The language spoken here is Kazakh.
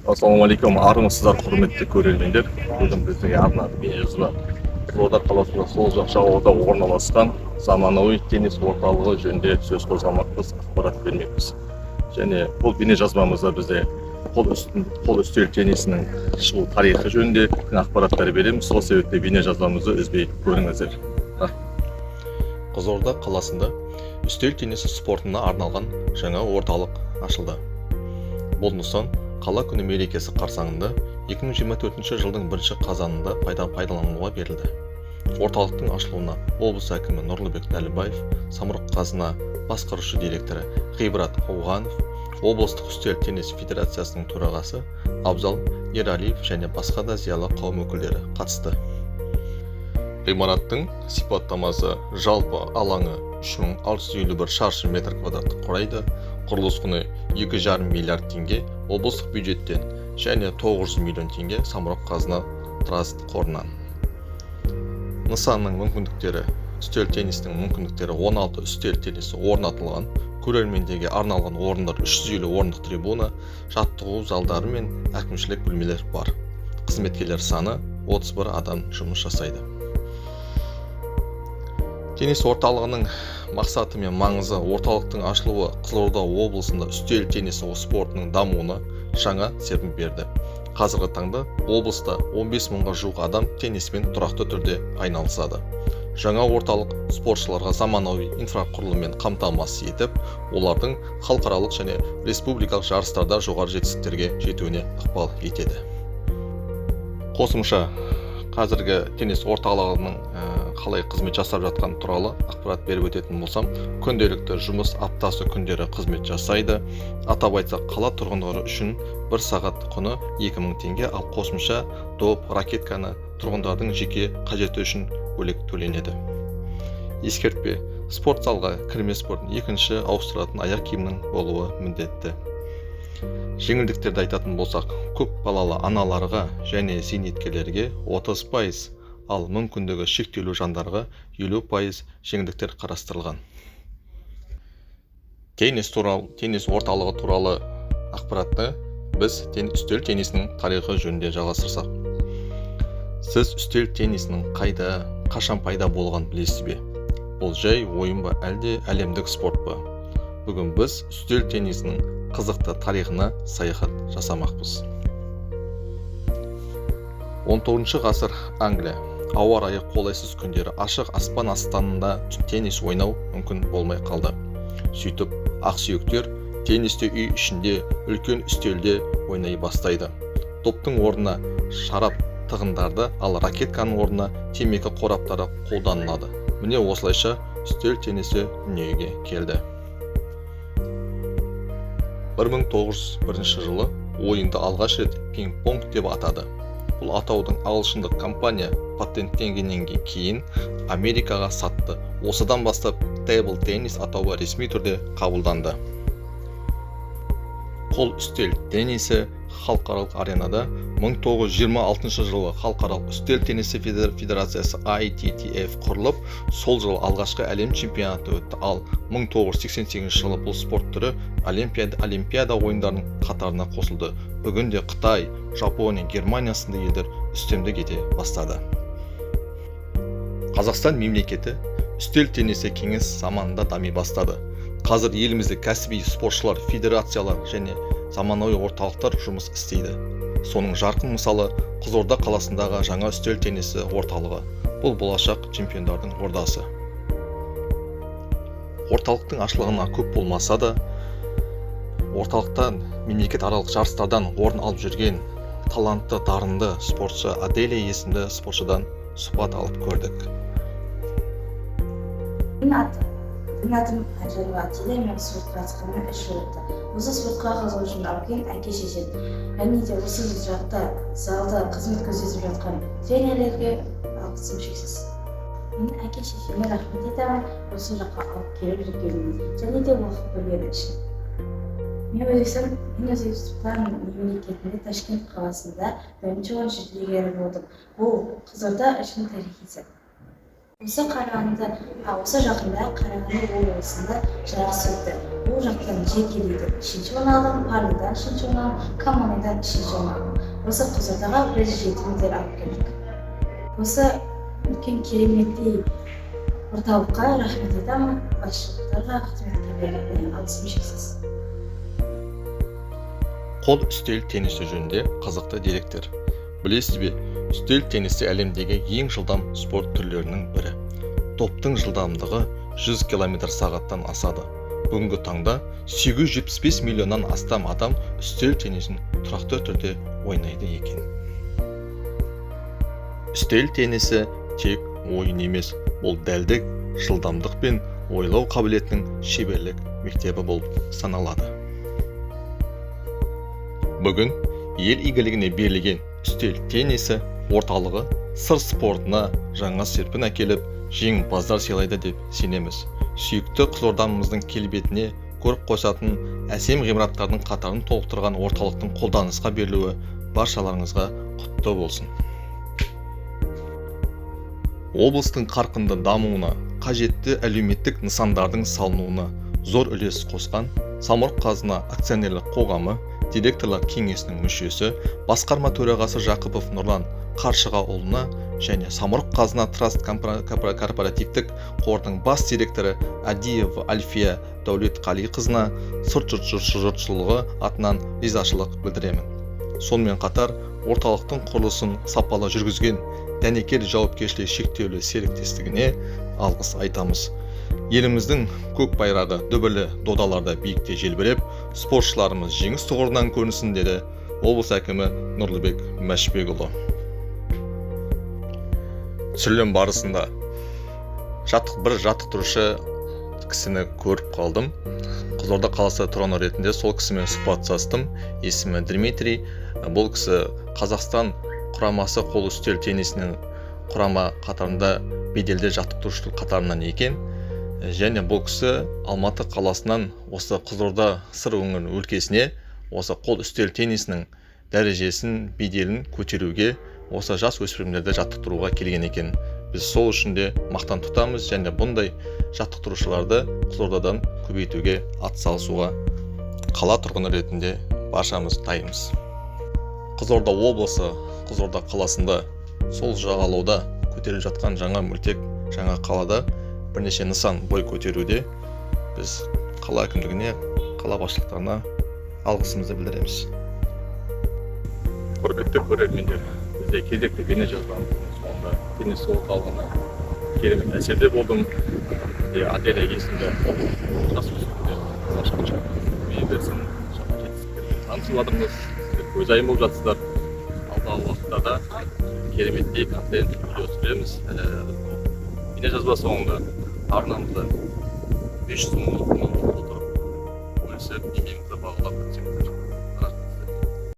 Ассалаумағалейкум, армысыздар, құрметті көрермендер! Бүгін біздің арна бейнежазба Қызылорда қаласында, сол жақ жағалауда орналасқан заманауи теннис орталығы жөнінде сөз қозғамақпыз, ақпарат бермекпіз. Және бұл бейнежазбамызда бізде қол үстел теннисінің шығу тарихы жөнінде ақпараттар береміз. Сол себепті бейнежазбамызды үзбей көріңіздер. Қызылорда қаласында үстел теннисі спортына арналған жаңа орталық ашылды. Бұл нысан Қала күні мерекесі қарсаңында, 2024 жылдың 1 қазанында пайдалануға берілді. Орталықтың ашылуына облыс әкімі Нұрлыбек Нәлібаев, Самұрық Қазына басқарушы директоры Ғибрат Ауғанов, облыстық үстел теннис федерациясының төрағасы Абзал Ералиев және басқа да зиялы қауым өкілдері қатысты. Ғимараттың сипаттамасы: жалпы алаңы 3651 шаршы метр квадратты құрайды. Құрылыс құны 2,5 миллиард теңге облыстық бюджеттен және 900 миллион теңге Самұрық Қазына траст қорынан. Нысанның мүмкіндіктері: үстел теннисінің мүмкіндіктері: 16 үстел теннисі орнатылған, көрермендерге арналған орындар, 350 орындық трибуна, жаттығу залдары мен әкімшілік бөлмелер бар. Қызметкерлер саны: 31 адам жұмыс жасайды. Теннис орталығының мақсаты мен маңызы: орталықтың ашылуы Қызылорда облысында үстел теннисі спортының дамуына жаңа серпін берді. Қазіргі таңда облыста 15 мыңға жуық адам тенниспен тұрақты түрде айналысады. Жаңа орталық спортшыларға заманауи инфрақұрылыммен қамтамасыз етіп, олардың халықаралық және республикалық жарыстарда жоғары жетістіктерге жетуіне ықпал етеді. Қосымша қазіргі теннис орталығының қалай қызмет жасап жатқаны туралы ақпарат беріп өтетін болсам, күнделікті жұмыс аптасы күндері қызмет жасайды. Атап айтсақ, қала тұрғындары үшін бір сағат құны 2000 теңге, ал қосымша доп, ракетканы тұрғындардың жеке қажеті үшін бөлек төленеді. Ескертпе: спорт залға кірмес бұрын екінші ауыстыратын аяқ киімнің болуы міндетті. Жеңілдіктерді айтатын болсақ, көп балалы аналарға және зейнеткерлерге 30%, ал мүмкіндігі шектеулі жандарға 50% жеңілдіктер қарастырылған. Теннис орталығы туралы ақпаратты біз үстел теннисінің тарихы жөнінде жалғастырсақ, сіз үстел теннисінің қайда, қашан пайда болғанын білесіз бе? Бұл жай ойын ба, әлде әлемдік спорт па? Бүгін біз үстел теннисінің қызықты тарихына саяхат жасамақпыз. 19 ғасыр, Англия. Ауа райы қолайсыз күндері ашық аспан астында теннис ойнау мүмкін болмай қалды. Сөйтіп, ақсүйектер теннисті үй ішінде, үлкен үстелде ойнай бастайды. Доптың орнына шарап тығындарды, ал ракетканың орнына темекі қораптары қолданылады. Міне, осылайша үстел теннисі дүниеге келді. 1901 жылы ойынды алғаш рет пинг-понг деп атады. Бұл атаудың ағылшындық компания патенттегеннен кейін Америкаға сатты. Осыдан бастап table tennis атауы ресми түрде қабылданды. Қол үстел теннисі халықаралық аренада. 1926 жылы Халықаралық үстел теннисі федерациясы, ITTF, құрылып, сол жылы алғашқы әлем чемпионаты өтті. Ал 1988 жылы бұл спорт түрі Олимпиада ойындарының қатарына қосылды. Бүгінде Қытай, Жапония, Германия сынды елдер үстемдік ете бастады. Қазақстан мемлекеті үстел теннисі кеңес заманында дами бастады. Қазір елімізде кәсіби спортшылар, федерациялар және заманауи орталықтар жұмыс істейді. Соның жарқын мысалы — Қызылорда қаласындағы жаңа үстел теннисі орталығы. Бұл — болашақ чемпиондардың ордасы. Орталықтың ашылғанына көп болмаса да, орталықтан мемлекет аралық жарыстардан орын алып жүрген талантты, дарынды спортшы Аделия есімді спортшыдан сұхбат алып көрдік. Менің атым Айжанова Аделя. Мен спортқа қатысқаныма 3 жыл өтті. Осы спортқа қызығушымды алып келген әке шешем және де осы жақта, залда қызмет көрсетіп жатқан тренерлерге алғысым шексіз. Мен әке шешеме рахмет айтамын осы жаққа алып келіп жүргеніне және де уақыт бөлгені үшін. Мен Өзбекстан мемлекетінде, Ташкент қаласында бірінші орын жүлдегері болдым. Бұл Қызылорда үшін тарихи сәт. Осы Қарағанды, осы жақында Қарағанды облысында жарыс өтті. Ол жақтан жекелейден үшінші орын алдым, парныйдан үшінші орын алдым, командныйдан үшінші орын алдым. Осы Қызылордаға біз 7 медаль алып келдік. Осы үлкен кереметтей орталыққа рахмет айтамын, басшылықтарға, қызметкерлерге алғысым шексіз. Қол үстел теннисі жөнінде қызықты деректер. Білесіз бе, үстел теннисі әлемдегі ең жылдам спорт түрлерінің бірі. Топтың жылдамдығы 100 км сағаттан асады. Бүгінгі таңда 875 миллионнан астам адам үстел теннисін тұрақты түрде ойнайды екен. Үстел теннисі тек ойын емес, бұл дәлдік, жылдамдық пен ойлау қабілетінің шеберлік мектебі болып саналады. Бүгін ел игілігіне берілген үстел теннисі орталығы Сыр спортына жаңа серпін әкеліп, жеңімпаздар сыйлайды деп сенеміз. Сүйікті Қызылордамыздың келбетіне көрік қосатын әсем ғимараттардың қатарын толықтырған орталықтың қолданысқа берілуі баршаларыңызға құтты болсын. Облыстың қарқынды дамуына, қажетті әлеуметтік нысандардың салынуына зор үлес қосқан Самұрық-Қазына акционерлік қоғамы директорлар кеңесінің мүшесі, басқарма төрағасы Жақыпов Нұрлан Қаршығаұлына және Самұрық-Қазына Траст корпоративтік қордың бас директоры Адиева Альфия Дәулетқалиқызына сырт жұртшылығы атынан ризашылық білдіремін. Сонымен қатар орталықтың құрылысын сапалы жүргізген Дәнекер жауапкершілігі шектеулі серіктестігіне алғыс айтамыз. Еліміздің көк байрағы дүбірлі додаларда биікте желбіреп, спортшыларымыз жеңіс тұғырынан көрінсін, деді облыс әкімі Нұрлыбек Мәшбекұлы. Түсірілім барысында бір жаттықтырушы кісіні көріп қалдым. Қызылорда қаласы тұрғыны ретінде сол кісімен сұхбаттастым. Есімі Дмитрий. Бұл кісі Қазақстан құрамасы қол үстел теннисінен құрама қатарында беделді жаттықтырушы қатарынан екен. Және бұл кісі Алматы қаласынан осы Қызылорда Сыр өңірінің өлкесіне осы қол үстел теннисінің дәрежесін, беделін көтеруге, осы жас өспірімдерді жаттықтыруға келген екен. Біз сол үшін де мақтан тұтамыз және бұндай жаттықтырушыларды Қызылордадан көбейтуге атсалысуға қала тұрғыны ретінде баршамыз дайынбыз. Қызылорда облысы, Қызылорда қаласында сол жағалауда көтеріліп жатқан жаңа мөлтек, жаңа қалада бірнеше нысан бой көтеруде. Біз қала әкімдігіне, қала басшылықтарына алғысымызды білдіреміз. Құрметті көрермендер, бізде кезекті бейнежазбамыздың соңында теннис орталығына керемет әсерде болдым. Бізде Аделя есімді жасөспірімдер қазақша берсін, жаңа жетістіктермен танысып жатырмыз. Сіздер көзайым болып жатсыздар. Алдағы уақытта да кереметтей контент видео түсіреміз. Бейнежазба соңында арнамызды 500 мың